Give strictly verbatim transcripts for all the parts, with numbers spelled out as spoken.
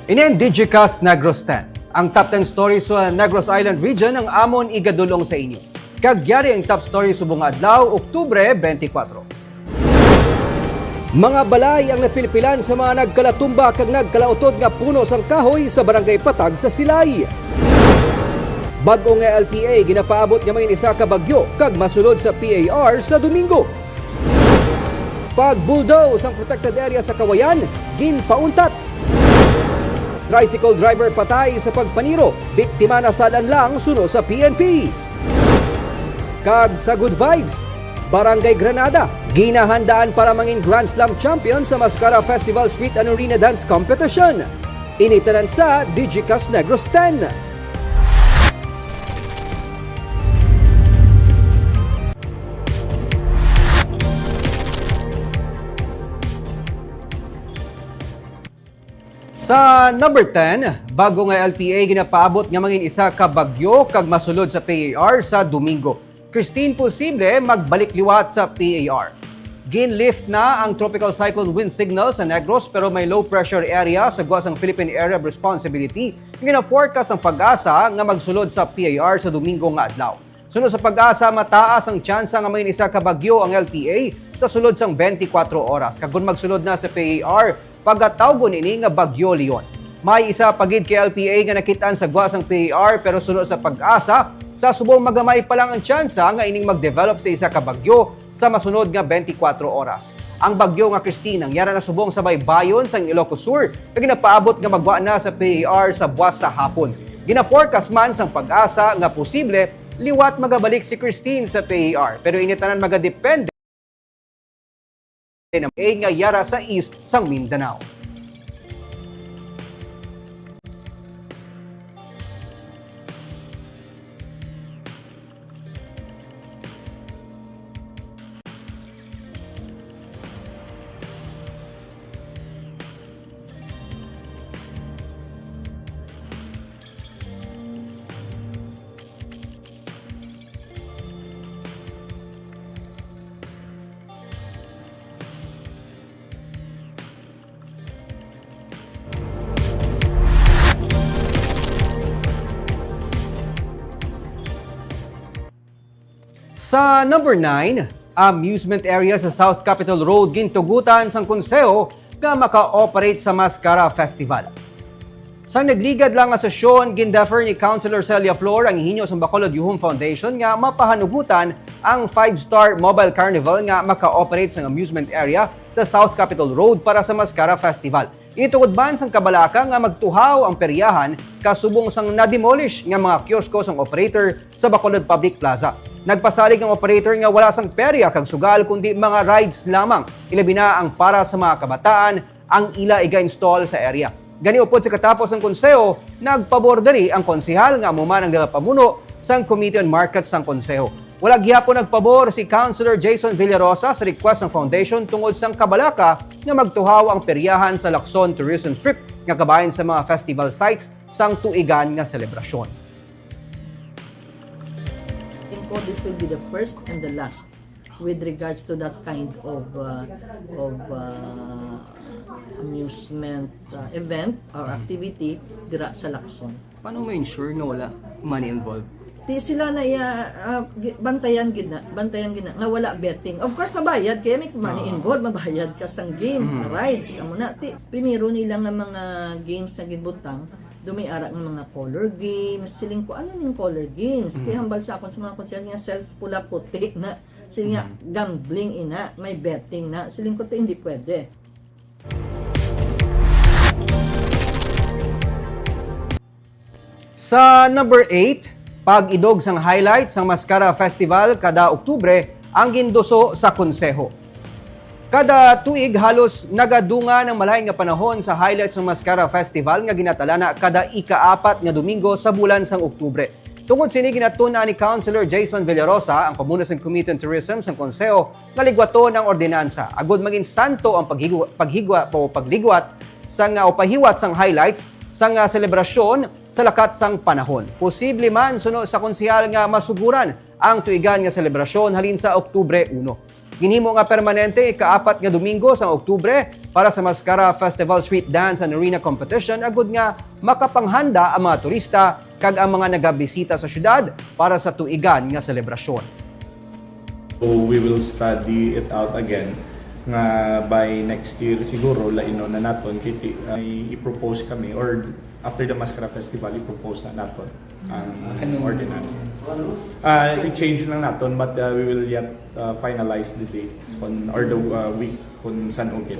Ini ang Digicast Negros ten. Ang top ten story sa Negros Island Region ang amon igadul-ong sa inyo. Kag yari ang top story subong nga adlaw, Oktubre twenty-four. Mga balay ang napilpilan sa mga nagkalatumba kag nagkalautod nga puno sang kahoy sa Barangay Patag sa Silay. Bag-o nga L P A ginapaabot nga mangin isa ka bagyo kag masulod sa P A R sa Domingo. Pag-bulldoze ang protected area sa Kawayan, ginpauntat. Tricycle driver patay sa pagpaniro, biktima na sad-an lang suno sa P N P. Kag sa Good Vibes, Barangay Granada, ginahandaan para mangin Grand Slam champion sa Mascara Festival Street and Arena Dance Competition. Ini tanan sa Digicast Negros ten. Sa number ten, bag-o nga L P A ginapaabot nga mangin isa ka bagyo kag masulod sa P A R sa Domingo. Christine posible magbalik liwat sa P A R. Gin-lift na ang Tropical Cyclone Wind Signal sa Negros, pero may low pressure area sa gwa sang Philippine Area of Responsibility nga gina-forecast ang PAGASA nga magsulod sa P A R sa Domingo nga adlaw. Suno sa PAGASA, mataas ang tsansa nga may isa ka bagyo ang L P A sa sulod sang twenty-four oras. Kag kon magsulod na sa P A R, pagatawgon ini nga Bagyo Leon. May isa pa gid ka L P A nga nakit-an sa gwa sang P A R, pero suno sa PAGASA, sa subong magamay pa lang ang tsansa nga ining mag-develop sa isa ka bagyo sa masunod nga twenty-four oras. Ang bagyo nga Christine ang yara na subong sa baybayon sang Ilocos Sur, nga ginapaabot nga magwa na sa P A R sa buwas sa hapon. Gina-forecast man sang PAGASA nga posible liwat magabalik si Christine sa P A R, pero ini tanan magadepende nga yara sa east sang Mindanao. Sa number nine, amusement area sa South Capitol Road gintugutan sang konseho nga maka-operate sa Mascara Festival. Sa nagligad lang nga sesyon, gin-defer ni Councilor Celia Flor ang ihinyo sang Bacolod Yuhum Foundation nga mapahanugutan ang five-star mobile carnival nga maka-operate sang amusement area sa South Capitol Road para sa Mascara Festival. Ini tungod man sang kabalaka nga magtuhaw ang peryahan kasubong sang na-demolish nga mga kiosko sang operator sa Bacolod Public Plaza. Nagpasalig ang operator nga wala sang perya kag sugal kundi mga rides lamang, ilabi na ang para sa mga kabataan ang ila iga-install sa area. Gani, upod sa katapos ang konseho, nagpabor diri ang konsehal nga amo man ang nagapamuno sang Committee on Markets sang konseho. Wala gihapon nagpabor si Councilor Jason Villarosa sa request sang foundation tungod sang kabalaka nga magtuhaw ang peryahan sa Lacson Tourism Strip nga kabahin sa mga festival sites sang tuigan nga selebrasyon. Think ko this will be the first and the last with regards to that kind of uh, of uh, amusement uh, event or activity dira sa Lacson. Paano ma-ensure na wala money involved? Di sila na iya ah, gi- bantayan gid na, bantayan gid na nga wala betting. Of course mabayad kaya may money involved, mabayad ka sang game, rides, amo na. Ti primero nila nga mga games na ginbutang, do may ara nga mga color games, siling ko ano ning color games? Kay hambal sa akon sa mga konsehal nga self pula puti na, siling nga gambling ina, may betting na, siling ko ti hindi pwede. Sa number eight, pag-idog sang highlights sang Mascara Festival kada Oktubre ang ginduso sa Konseho. Kada tuig, halos nagadungan ang malain nga panahon sa highlights sang Mascara Festival nga ginatalana kada ika-apat nga Domingo sa bulan sang Oktubre. Tungod sini, ginatun-an ni Councilor Jason Villarosa, ang pamuno sang Committee on Tourism sang Konseho, nga ligwaton ang ordinansa agud mangin santo ang paghigwa, paghigwa o pagligwat sang o pahiwat sang highlights sang ah, selebrasyon sa lakat sang panahon. Posible man suno sa konsehal nga masuguran ang tuigan nga selebrasyon halin sa Oktubre uno. Ginhimo nga permanente ika-apat nga Domingo sang Oktubre para sa Mascara Festival Street Dance and Arena Competition, agud nga makapanghanda ang mga turista kag ang mga nagabisita sa syudad para sa tuigan nga selebrasyon. So we will study it out again nga by next year siguro lainon na naton kay ti- ay i-propose kami or after the Mascara Festival i-propose na naton ang Anong- ordinance. Ah, i-change lang naton but uh, we will yet uh, finalize the dates on or the uh, week kung saan ugit.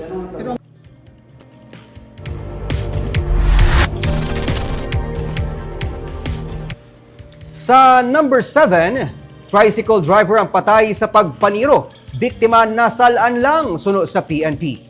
Sa number seven, tricycle driver ang patay sa pagpaniro. Biktima nasal-an lang suno sa P N P.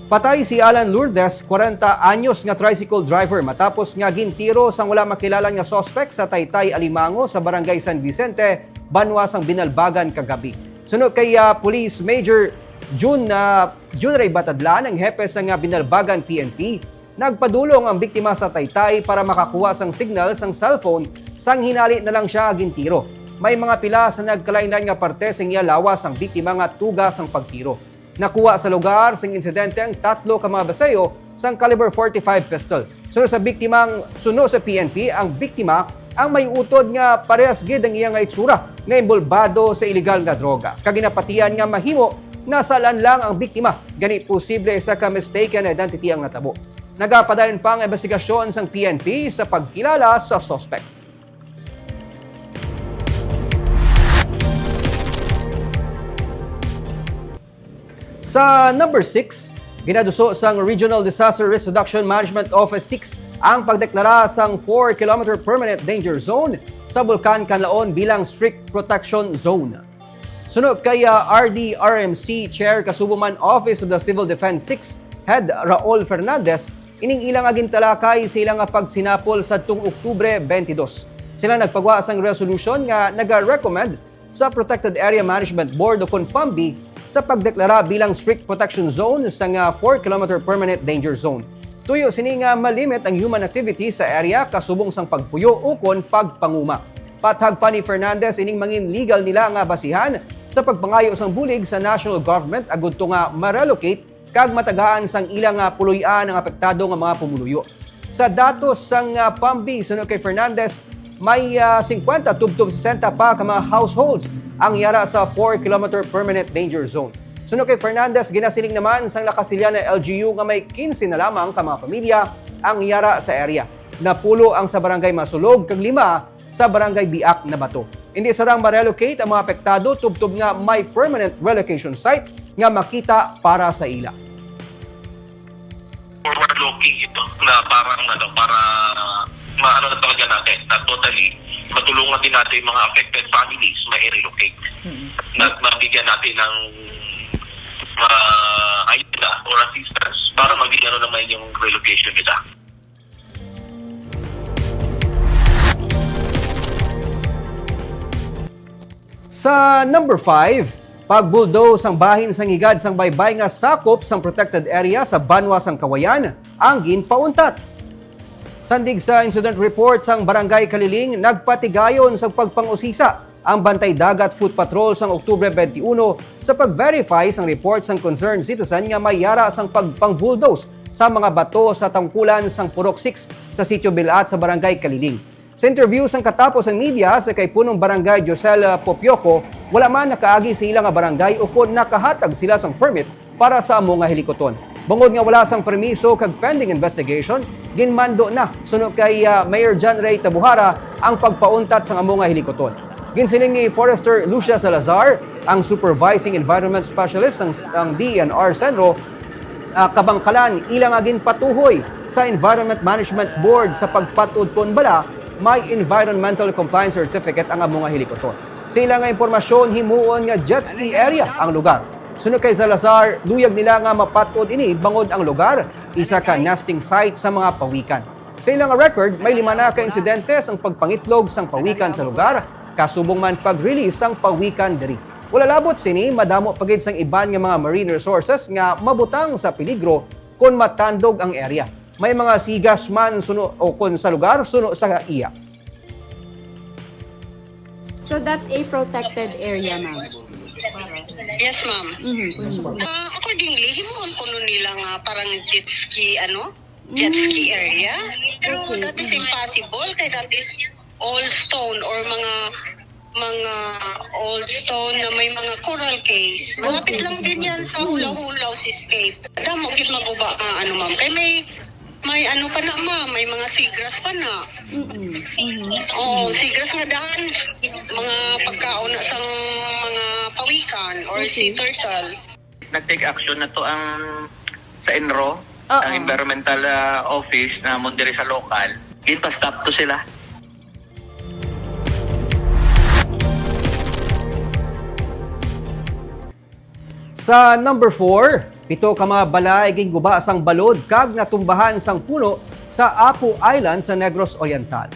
Patay si Alan Lourdes, kwarenta anyos nga tricycle driver matapos nga gintiro sang wala makilala nga suspect sa Taytay Alimango sa Barangay San Vicente, banwa sang Binalbagan kagabi. Suno kay ah, Police Major June, ah, June Ray Batadlan, ang hepe sang ah, Binalbagan P N P, nagpadulong ang biktima sa Taytay para makakuha sang signal sang cellphone sang hinali na lang siya gintiro. May mga pila sa nagkalain-lain nga parte sang iya lawas ang biktima nga tuga sang pagtiro. Nakuha sa lugar sing insidente ang tatlo ka mga baseyo sang caliber forty-five pistol. Suno sa biktima, suno sa P N P, ang biktima ang may utod nga parehas gid ang iya nga itsura nga inbolbado sa iligal nga droga. Kag ginapatihan nga mahimo nasalan lang ang biktima, gani posible isa ka mistaken identity ang natabo. Nagapadayon pa ang investigasyon sang P N P sa pagkilala sa suspect. Sa number six, ginaduso sang Regional Disaster Risk Reduction Management Office six ang pagdeklara sang four kilometer permanent danger zone sa Bulkan Kanlaon bilang strict protection zone. Suno kay ah, R D R M C Chair kasubong man Office of the Civil Defense six Head Raul Fernandez, ining ilang nga gintalakay sa ilang nga pagsinapol sadtong Oktubre twenty-two. Sila nagpagwa sang resolution nga nagarecommend sa Protected Area Management Board o kon PAMBI sa pagdeklara bilang strict protection zone sa nga four kilometer permanent danger zone. Tuyo sini nga malimit ang human activity sa area kasubong sang pagpuyo ukon pagpanguma. Pathag pa ni Fernandez ining mangin legal nila nga basihan sa pagpangayo sang bulig sa national government agud to nga ma-relocate kag matagaan sang ila nga puloy-an ang apektado nga mga pumuluyo. Sa datos sang ah, PAMBI, suno kay Fernandez, may ah, fifty tubtob sesenta pa ka mga households ang yara sa four kilometer permanent danger zone. Suno kay Fernandez, ginasiling naman sang Lacasillana L G U nga may quince na lamang ka mga pamilya ang yara sa area. Napulo ang sa Barangay Masulog kag lima sa Barangay Biak, Nabato. Hindi sarang ma-relocate ang mga apektado tubtob nga may permanent relocation site nga makita para sa ila. Forward looking ito na parang ano, para maano na talaga natin na totally matulungan din natin yung mga affected families ma-relocate. Na mabigyan natin ng uh, ayuda or assistance para maging ano naman yung relocation nila. Sa number five, pagbulldoze sang bahin sang higad sang baybay nga sakop sang protected area sa banwa sang Cauayan ang ginpauntat. Sandig sa incident report sang Barangay Caliling, nagpatigayon sa pagpang-usisa ang Bantay Dagat Foot Patrol sang Oktubre twenty-one sa pag-verify sang report sang concerned citizen nga may yara sang pagpang-bulldoze sa mga bato sa tangkulan sang Purok six sa Sitio Bilat sa Barangay Caliling. Sa interview sang katapos sang media sa kay Punong Barangay Josel Popioco, wala man nakaagi sa ila nga barangay ukon nakahatag sila sang permit para sa amo nga hilikoton. Bangod nga wala sang permiso kag pending investigation, ginmando na suno kay ah, Mayor John Ray Tabuhara ang pagpauntat sang amo nga hilikoton. Ginsiling ni Forester Lucia Salazar, ang Supervising Environment Specialist sang, sang D E N R Centro, ah, kabangkalan ila nga ginpatuhoy sa Environment Management Board sa pagpatud kon bala may Environmental Compliance Certificate ang amo nga hilikoton. Sa ila nga impormasyon, himuon nga jet ski area ang lugar. Suno kay Salazar, luyag nila nga mapat-od ini bangod ang lugar isa ka nesting site sa mga pawikan. Sa ila nga record, may lima na ka insidente sang pagpangitlog sang pawikan sa lugar, kasubong man pag-release sang pawikan diri. Wala labot sini, madamo pa gid sang iban nga mga marine resources nga mabutang sa peligro kon matandog ang area. May mga sigas man suno o kon sa lugar suno sa iya. So that's a protected area, ma'am. Yes, ma'am. Mhm, mhm. Ah, accordingly, himuon kuno nila nga parang jet ski, ano? Jet ski Mm. area. Pero Okay, that is mhm. impossible kay that is all stone or mga, mga old stone na may mga coral caves. Malapit Okay, lang din yan sa mhm. Hulaw-Hulaw Seascape. Damo gid maguba nga ano, ma'am. Kay may, may ano pa na, ma'am, may mga seagrass pa na. Mm-mm. Mhm. Oo, seagrass nga daan, mga pagkaon na sang mga pawikan or sea Okay. turtle. Nag-take action na to ang sa ENRO, Oo. ang environmental, ah, office namon diri sa lokal. Ginpa-stop to sila. Sa number four, pito ka mga balay ginguba sang balod kag natumbahan sang puno sa Apo Island sa Negros Oriental.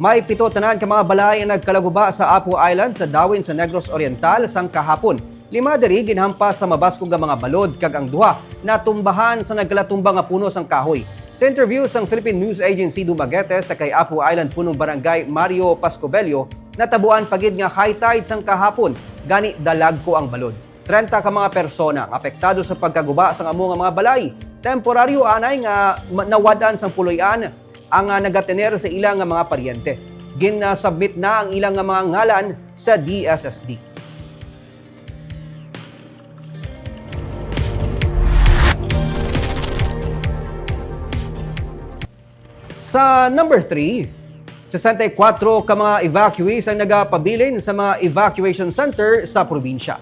May pito tanan ka mga balay ang nagkalaguba sa Apo Island sa Dawin sa Negros Oriental sang kahapon. Lima diri ginhampas sa mabaskog nga mga balod kag ang duha natumbahan sa nagkalatumba nga puno sang kahoy. Sa interview sang Philippine News Agency Dumaguete sa kay Apo Island Punong Barangay Mario Pascobello, natabuan pa gid nga high tide sang kahapon, gani dalagko ang balod. Trenta ka mga persona ang apektado sa pagkaguba sang amo nga mga balay. Temporaryo anay nga ma-, nawad-an sang puloy-an ang, ah, nagatener sa ila nga mga paryente. Gin-submit na ang ila nga mga ngalan sa D S S D. Sa number three, sesenta y kuatro ka mga evacuees ang nagapabilin sa mga evacuation center sa probinsya.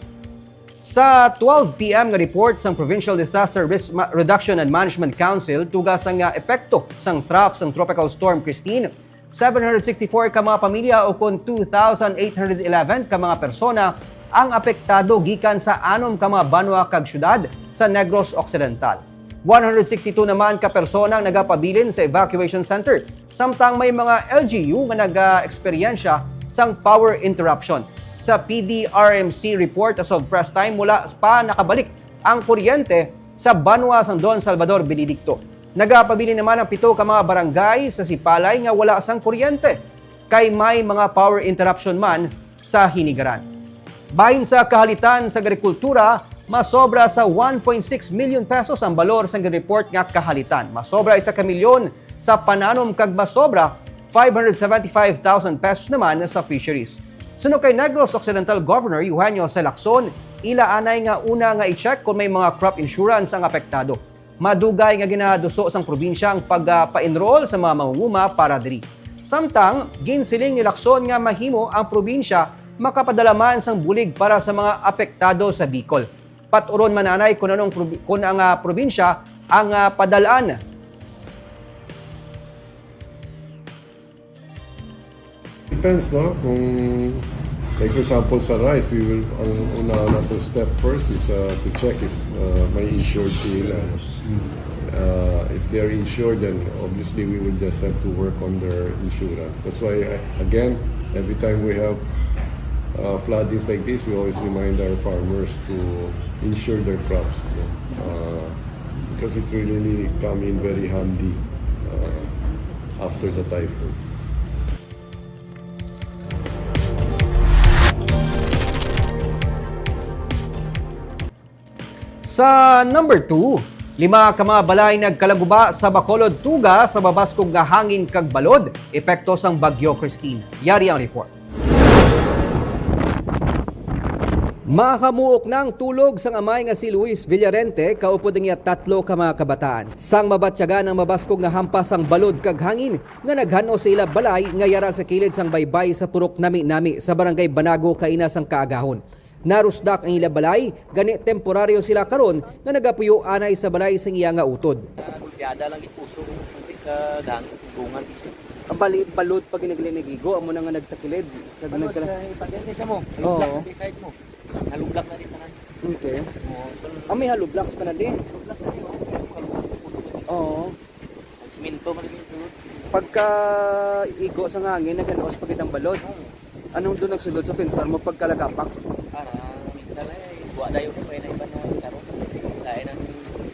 Sa twelve P M nga report sang Provincial Disaster Risk Ma-, Reduction and Management Council, tuga sang, ah, epekto sang trough sang Tropical Storm Christine, seven hundred sixty-four ka mga pamilya, o kon two thousand eight hundred eleven ka mga persona ang apektado gikan sa anom ka mga banwa kag syudad sa Negros Occidental. One hundred sixty-two naman ka persona ang nagapabilin sa evacuation center, samtang may mga L G U nga naga-eksperyensya sang power interruption. Sa P D R M C report as of press time, wala pa nakabalik ang kuryente sa banwa sang Don Salvador Benedicto. Nagapabilin naman ang pito ka mga barangay sa Sipalay nga wala sang kuryente, kay may mga power interruption man sa hinigaran. Bahin sa kahalitan sa agrikultura, masobra sa one point six million pesos ang balor sang report nga kahalitan. Masobra isa ka milyon sa pananom kag masobra five hundred seventy-five thousand pesos naman sa fisheries. Suno kay Negros Occidental Governor Eugenio C. Lacson, ila anay nga una nga i-check kon may mga crop insurance ang apektado. Madugay nga ginaduso sang probinsya ang pagpa-enroll sa mga mangunguma para diri. Samtang, ginsiling ni Lacson nga mahimo ang probinsya makapadala man sang bulig para sa mga apektado sa Bicol. Paturon man anay kun anong probi-, kun ang, ah, probinsya ang, ah, padal-an. Depends, no? Kung, like, for example, sa rice, we will, ang una nato step first is, uh, to check if, uh, may insured sila. Uh, if they're insured, then obviously we will just have to work on their insurance. That's why, uh, again, every time we have, uh, floodings like this, we always remind our farmers to insure their crops, no? Uh, because it will really come in very handy, uh, after the typhoon. Sa number two, lima ka mga balay nagkalaguba sa Bacolod tuga sa mabaskog nga hangin kag balod, epekto sang Bagyo Christine. Yari ang report. Makamuok na ang tulog sang amay nga si Luis Villarente, kaupod ang iya tatlo ka mga kabataan. Sang mabatyagan ang mabaskog nga hampas sang balod kag hangin nga naghan-os sa ila balay nga yara sa kilid sang baybay sa Purok Nami-Nami sa Barangay Banago kaina sang kaagahon. Narusdak ang ila balay, gani temporaryo sila karon nga nagapuyo anay sa balay sang iya nga utod. Gulpiada lang gid puso ko, siyempre, kag hangin, dungan. Ang bali, balod pa gid nagli-, nagigo, amo na nga nagtakilid. Kag balod nagkala- sa ipagyan sa mo. Oo. Halublak na di side mo. Halublak na di tanan. Okay. Oo. Ah, may hollow blocks pa na din. Halublak na di, oh. Halublak na di, oh. Oo. Nagsiminto man din, sulod. Pagka igo sa hangin, nagkalaos pa gid ang balod. Oo. Anong doon nagsulod sa pensar mo pagkalagapak? Ah, minsan ay, buwa dayo ko, may naiba na karon. Lain ang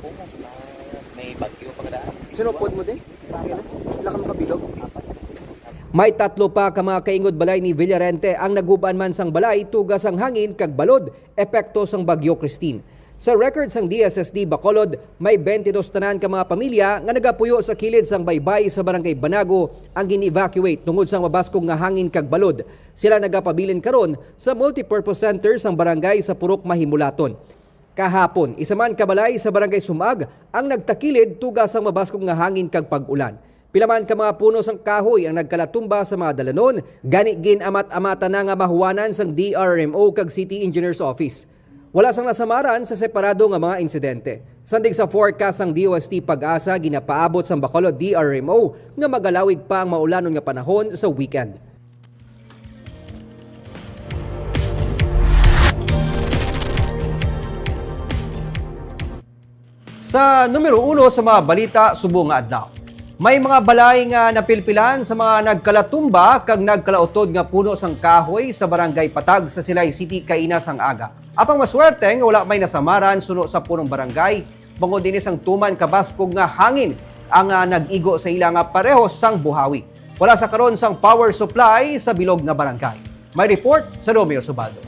kumo, ah, may bagyo pa kadaan. Sinupod mo din? Pila ka makabilog? Apat. May tatlo pa ka mga kaingod balay ni Villarente ang nagub-an man sang balay tuga sang hangin kag balod epekto sang Bagyo Christine. Sa record sang D S S D Bacolod, may twenty-dos tanan ka mga pamilya nga nagapuyo sa kilid sang baybay sa Barangay Banago ang gin-evacuate tungod sang mabaskog nga hangin kag balod. Sila nagapabilin karon sa multipurpose center sang barangay sa Purok Mahimulaton. Kahapon, isa man ka balay sa Barangay Sumag ang nagtakilid tuga sang mabaskog nga hangin kag pag-ulan. Pila man ka mga puno sang kahoy ang nagkalatumba sa mga dalanon, gani gin-amat-amatan na nga mahuwanan sang D R M O kag City Engineers Office. Wala sang nasamaran sa separado nga mga insidente. Sandig sa forecast sang D O S T PAGASA, ginapaabot sang Bacolod D R M O nga magalawig pa ang maulanon nga panahon sa weekend. Sa numero uno sa mga balita subong nga adlaw, may mga balay nga napilpilan sa mga nagkalatumba kag nagkalautod nga puno sang kahoy sa Barangay Patag sa Silay City kaina sang aga. Apang maswerte nga wala may nasamaran suno sa punong barangay, bangod ini sang tuman kabaskog nga hangin ang, ah, nag-igo sa ila nga pareho sang buhawi. Wala sa karon sang power supply sa bilog nga barangay. May report sa Romeo Subaldo.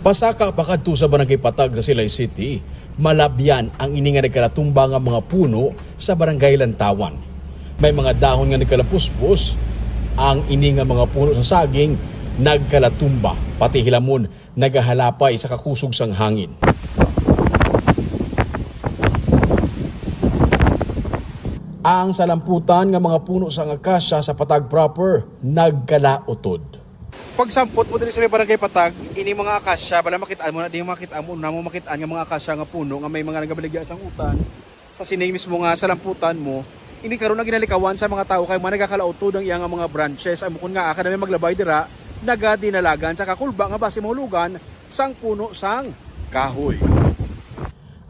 Pasaka pa kadto sa Barangay Patag sa Silay City, malabyan ang ini nga nagkalatumba nga mga puno sa Barangay Lantawan. May mga dahon nga nagkalapuspos, ang ini nga mga puno sa saging nagkalatumba, pati hilamon nagahalapay sa kakusog sang hangin. Ang salamputan nga mga puno sang akasya sa Patag proper nagkalautod. Pagsampot mo diri sa may Barangay Patag, ini mga akasya, bala makit-an mo na, di makit-an mo, na mo makit-an nga mga akasya nga puno nga may mga nagabaligya sang utan. Sa sini mismo nga salamputan mo, ini karon ang ginalikawan sa mga tawo kay mga nagakalautod ang iya nga mga branches. Amo kon nga, ah, kada may maglabay dira, nagadinalagan sa kakulba nga basi mahulugan sang puno sang kahoy.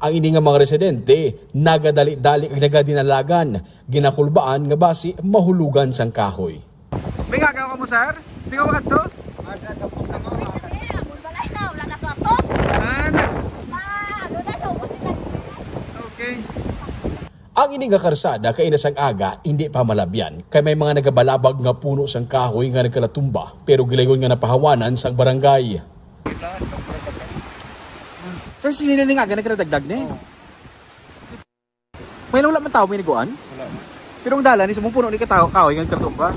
Ang ini nga mga residente nagadali-dali kag nagadinalagan, ginakulbaan nga basi mahulugan sang kahoy. May nga ka mo, sir? Tingnan mo ato. Ay, ang balay na, wala na to ato. Ah, na. Ah, ano na, sa ubos nila. Okay. Ang ini nga karsada kaina sang aga indi pa malabyan, kay may mga nagabalabag nga puno sang kahoy nga nagkalatumba, pero gilayon nga napahawanan sang barangay. Sa sini ning aga nagkadagdag ni? Oo. May wala man tawo may niguan? Wala. Pero ang dalan ni sa mong puno ni katawo, kahoy nga nagkalatumba.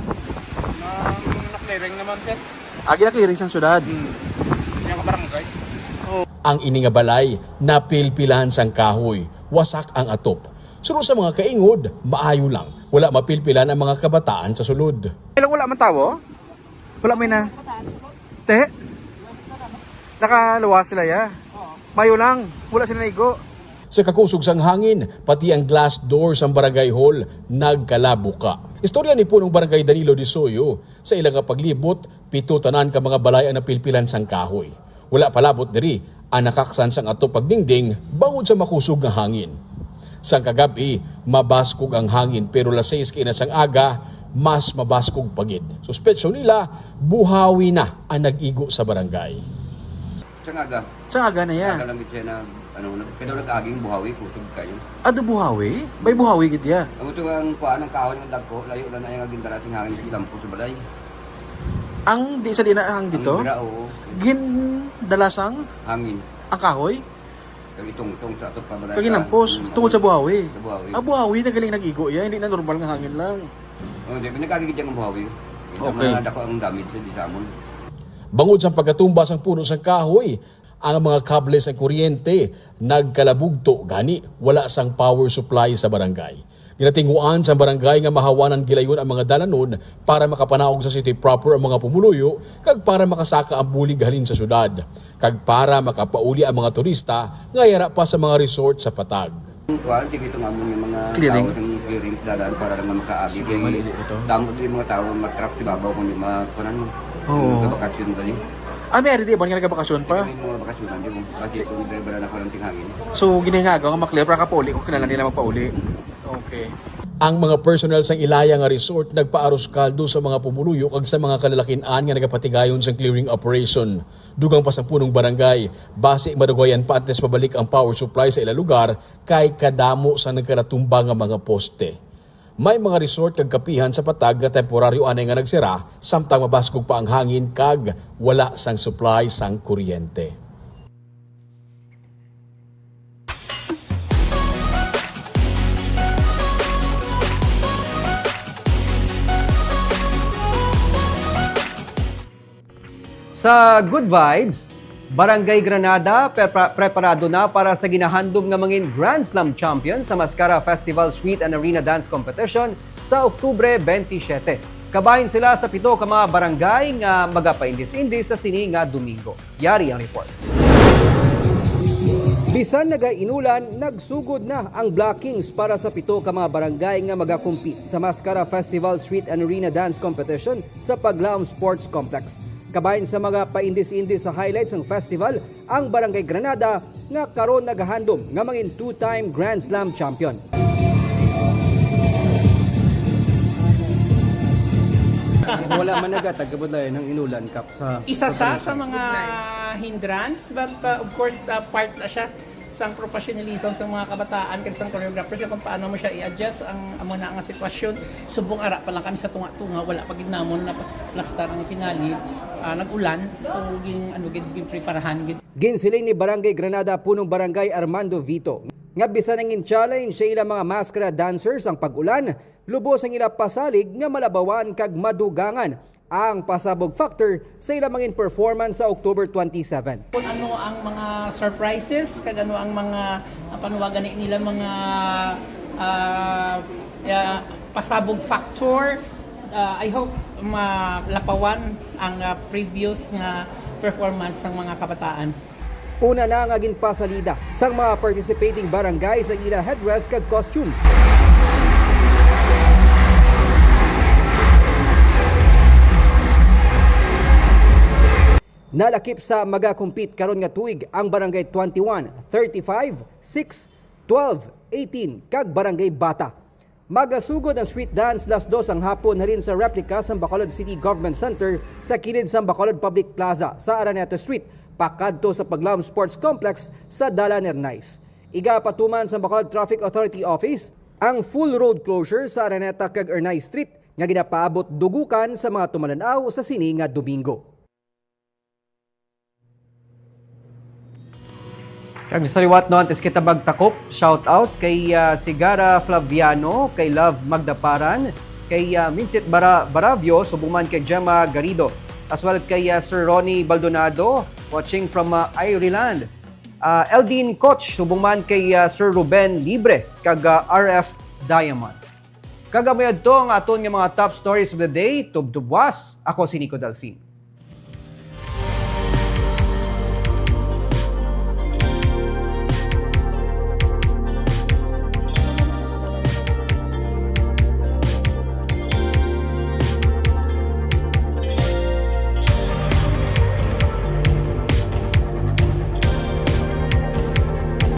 Ang na-clearing naman, sir. Ah, gina-clearing sang syudad. Hmm. Yung kabarangay. Ang ini nga balay napilpilan sang kahoy, wasak ang atop. Suno sa mga kaingod, maayo lang. Wala mapilpilan ang mga kabataan sa sulod. Ilang wala man tawo? Wala may na. Te? Nakaluwas sila, ya. Mayo lang. Wala sila naigo. Sa kakusog sang hangin, pati ang glass door sang barangay hall nagkalabuka. Istorya ni Punong Barangay Danilo Disoyo, sa ila nga paglibot, pito tanan ka mga balay ang napilpilan sang kahoy. Wala palabot diri ang nakaksan sang atop pagdingding bangod sa makusog nga hangin. Sang kagab-i, mabaskog ang hangin, pero las sais kaina sang aga, mas mabaskog pa gid. Suspetsyon nila, buhawi na ang nag-igo sa barangay. Sang aga. Sang aga na ya. Aga lang gid siya na, ano, nag-, kaya daw nag-aging buhawi, kusog kayo. Ado buhawi? May buhawi gid ya. Ang ito ang kuhaan ng kahoy ng dagko, layo na na yung agindara, sing hangin sa gilampo sa balay. Ang di sa dina ang dito? Ang dira, oo. Gindalasang Hangin. Ang kahoy? Kag itong, itong sa atop ka balay. Kag ginampos, Mm, tungod sa buhawi. Sa buhawi. Ah, buhawi na galing nag-igo ya, hindi na normal nga hangin lang. Oh, di, pinagkagigit ang buhawi. Ito Okay. Mga dako ang damage sa di sa amon. Bangod sa pagkatumba sang puno sang kahoy, ang mga kable sang kuryente nagkalabugto, gani wala sang power supply sa barangay. Ginatinguan sang barangay nga mahawanan gilayon ang mga dalanon para makapanaog sa city proper ang mga pumuluyo kag para makasaka ang bulig halin sa syudad, kag para makapauli ang mga turista nga yara pa sa mga resort sa Patag. Kuan, sige, itong amon yung mga Clearing? Tao, yung clearing, dadaan para lang makaagi. Sige, kay mali ito. Damo din mga tao matrap sa babaw kung di ma-, kuan, Oo. Mabakasyon ba ni? Ah, may ari di ba nga nagabakasyon pa? May mga bakasyon, di ba? Kasi kung driver na karanting hangin. So, ginahingagaw nga maklear para kapauli kung kinahanglan nila magpauli. Okay. Ang mga personnel sang Ilaya nga resort nagpaaroskaldo sa mga pumuluyo kag sa mga kalalakin-an nga nagapatigayon sang clearing operation. Dugang pa sang punong barangay, basi madugayan pa antes mabalik ang power supply sa ila lugar kay kadamo sang nagkalatumba nga mga poste. May mga resort kag kapihan sa Patag nga temporaryo anay nga nagsira, samtang mabaskog pa ang hangin kag wala sang supply sang kuryente. Sa Good Vibes, Barangay Granada prepra-, preparado na para sa ginahandom nga mangin Grand Slam champion sa Mascara Festival Street and Arena Dance Competition sa Oktubre twenty-seven. Kabahin sila sa pito ka mga barangay nga magapaindis-indis sa sini nga Domingo. Yari ang report. Bisan nagainulan, nagsugod na ang blockings para sa pito ka mga barangay nga magakompete sa Mascara Festival Street and Arena Dance Competition sa Paglaom Sports Complex. Kabahin sa mga paindis-indis sa highlights sang festival, ang Barangay Granada nga karon nagahandom nga mangin two-time Grand Slam champion. Wala man nagatag kabudlayan ang inulan, Kap, sa Isa sa, sa pagpanasan. Mga hindrance, but, uh, of course, uh, part na siya sang professionalism sa mga kabataan kag sang choreographers kung paano mo siya i-adjust ang amo na nga sitwasyon. Subong ara pa lang kami sa tunga-tunga, wala pa gid namon naplastar ang finale. Ah, nag-ulan, so ging, ano, gid, ginpreparahan gid. Ginsiling ni Barangay Granada Punong Barangay Armando Vito nga bisan nangin challenge sa ilang mga maskara dancers ang pag-ulan, lubos ang ila pasalig nga malabawan kag madugangan ang pasabog factor sa ila mangin performance sa October twenty-seven. Kung ano ang mga surprises, kag ano ang mga, ah, panuwagan ni nila, mga, ah, ah, pasabog factor, ah, I hope malapawan ang, ah, previous nga performance ng mga kabataan. Una na nga ginpasalida sang mga participating barangays ang ila headdress kag costume. Nalakip sa magakompete karon nga tuig ang Barangay twenty-one, thirty-five, six, twelve, eighteen, kag Barangay Bata. Magasugod ang street dance las dos ang hapon halin sa replika sang Bacolod City Government Center sa kilid sang Bacolod Public Plaza sa Araneta Street, pakadto sa Paglaom Sports Complex sa Dalan Ernais. Igapatuman sang Bacolod Traffic Authority Office ang full road closure sa Araneta kag Ernais Street nga ginapaabot dugukan sa mga tumalan-aw sa sini nga Domingo. Kag sa liwat, no, antes kita magtakop, shout out kay, ah, Sigara Flaviano, kay Love Magdaparan, kay, ah, Minsit Bara-, Baravio, subong man kay Gemma Garrido, as well kay, ah, Sir Ronnie Baldonado, watching from, ah, Ireland. Ah, Eldin Koch, subong man kay, ah, Sir Ruben Libre, kag, ah, R F Diamond. Kag amo yadto ang aton nga mga top stories of the day. Tubtob buas, ako si Nico Delfin.